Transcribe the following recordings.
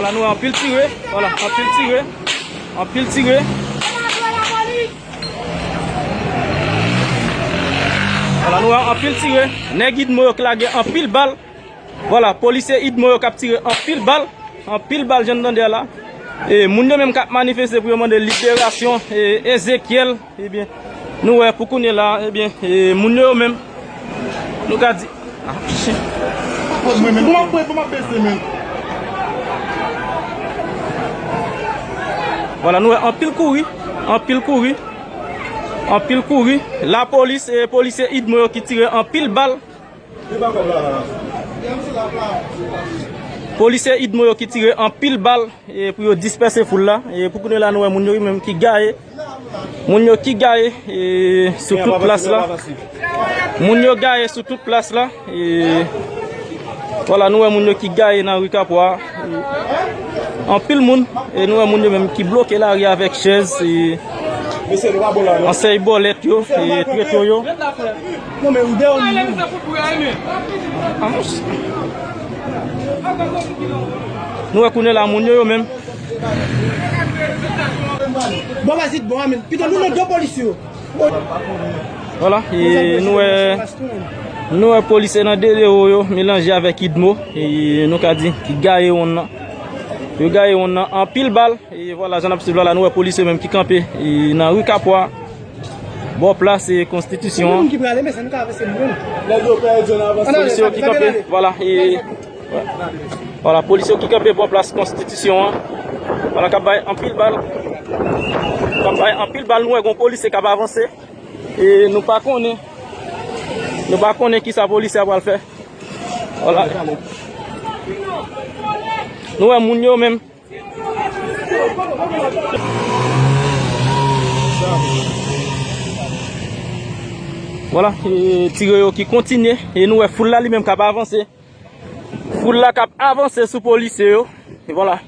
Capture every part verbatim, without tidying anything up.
La nou wè anpil tire, vwala, anpil tire, anpil tire. Vwala, nou wè anpil tire. Nèg UDMO yo k lage anpil bal. Vwala, polisye UDMO yo k ap tire anpil bal, anpil bal, jan n tande a la. E moun yo menm k ap manifeste pou yo mande liberasyon, e, Ezekyèl. Ebyen, nou wè pou kounye la, ebyen, e, moun yo menm, nou ka di, ah, chen. Bon, mwen menm, bon, mwen, bon, mwen bese, men. Vwala, nou wè anpil kouri, anpil kouri, anpil kouri. Lapolis e polisye UDMO yo ki tire anpil bal. Polisye UDMO yo ki tire anpil bal, e, pou yo dispèse foul la. E pou kounye la, nou wè moun yo menm ki gaye. Moun yo ki gaye, e, sou tout plas la. Moun yo gaye sou tout plas la. E, vwala, nou wè moun yo ki gaye nan ri Kapwa. Anpil moun, e nou wè moun yo menm ki bloke lari avèk chèz, e ansèy bòlèt yo, e treto yo. Nou wè kounye la moun yo, yo menm. Bon, vas-y, bon, amen. Pito nou nan do polis yo. Vwala, e nou wè, nou wè polisye nan de dewo yo melanje avèk UDMO, e nou ka di ki gaye wonn nan. Yo gaye wonn nan anpil bal, e vwala, jan n ap swiv la, la, nou wè polisye menm ki kanpe, e nan ri Kapwa, bò plas, e, Konstitisyon an. Moun ki prale, men sa nou ka avanse moun. Polisye yo ki kanpe, vwala, e, vwala, polisye yo ki kanpe bò plas Konstitisyon an. Vwala, k ap bay anpil bal. K ap bay anpil bal, nou wè gon polisye k ap avanse. E nou pa konnen. Nou pa konnen kisa polisye a pral fè. Vwala. Nou wè moun yo menm. Vwala, e, tire yo ki kontinye. E nou wè foul la li menm k ap avanse. Foul la k ap avanse sou polisye yo. E vwala.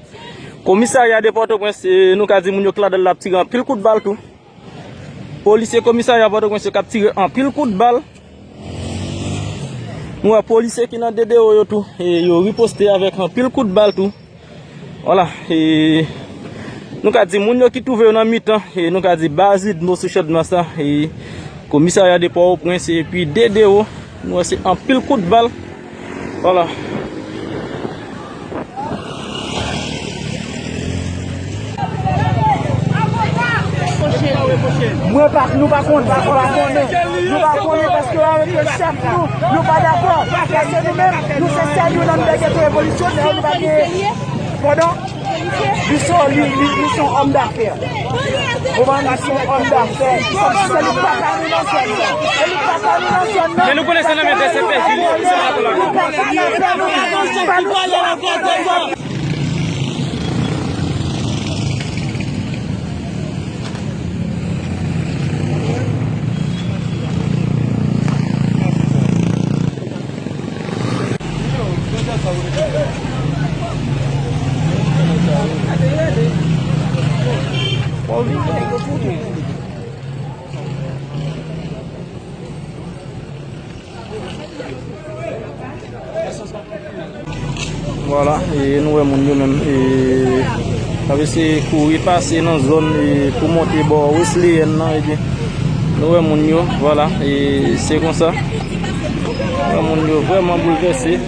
Komisarya de Pòtoprens, e, nou ka di moun yo k ladan l la ap tire anpil kout bal tou. Polisye komisarya Pòtoprens yo k ap tire anpil kout bal. Nou wè polisye ki nan de dewo yo tou, e yo riposte avèk anpil kout bal tou. Vwala, e nou ka di moun yo ki twouve yo nan mitan, e nou ka di baz UDMO sou Chadmas la, e komisarya de Pòtoprens, epi de dewo, nou wè se anpil kout bal. Vwala. Mwen pa, nou pa konnen, nou pa konnen, nou pa konnen paske avèk chèf nou, nou pa dakò. Paske nou menm, nou se sèl youn anndan geto revolisyonè, nou pa gen, pandan, li se, li, li, li se yon òm dafè. Ou konprann, li se yon òm dafè. Se li k papa nou nan zòn nan. Se li k papa nou nan zòn nan. Men nou konnen se nan men D C P J li, li se pa pou la. Vwala, e nou wè moun yo menm, e, k ap eseye kouri pase nan zòn, e, pou monte bò Wesleyèn nan, ebyen, nou wè moun yo, vwala, e se konsa. Nou wè moun yo vrèman boulvèse.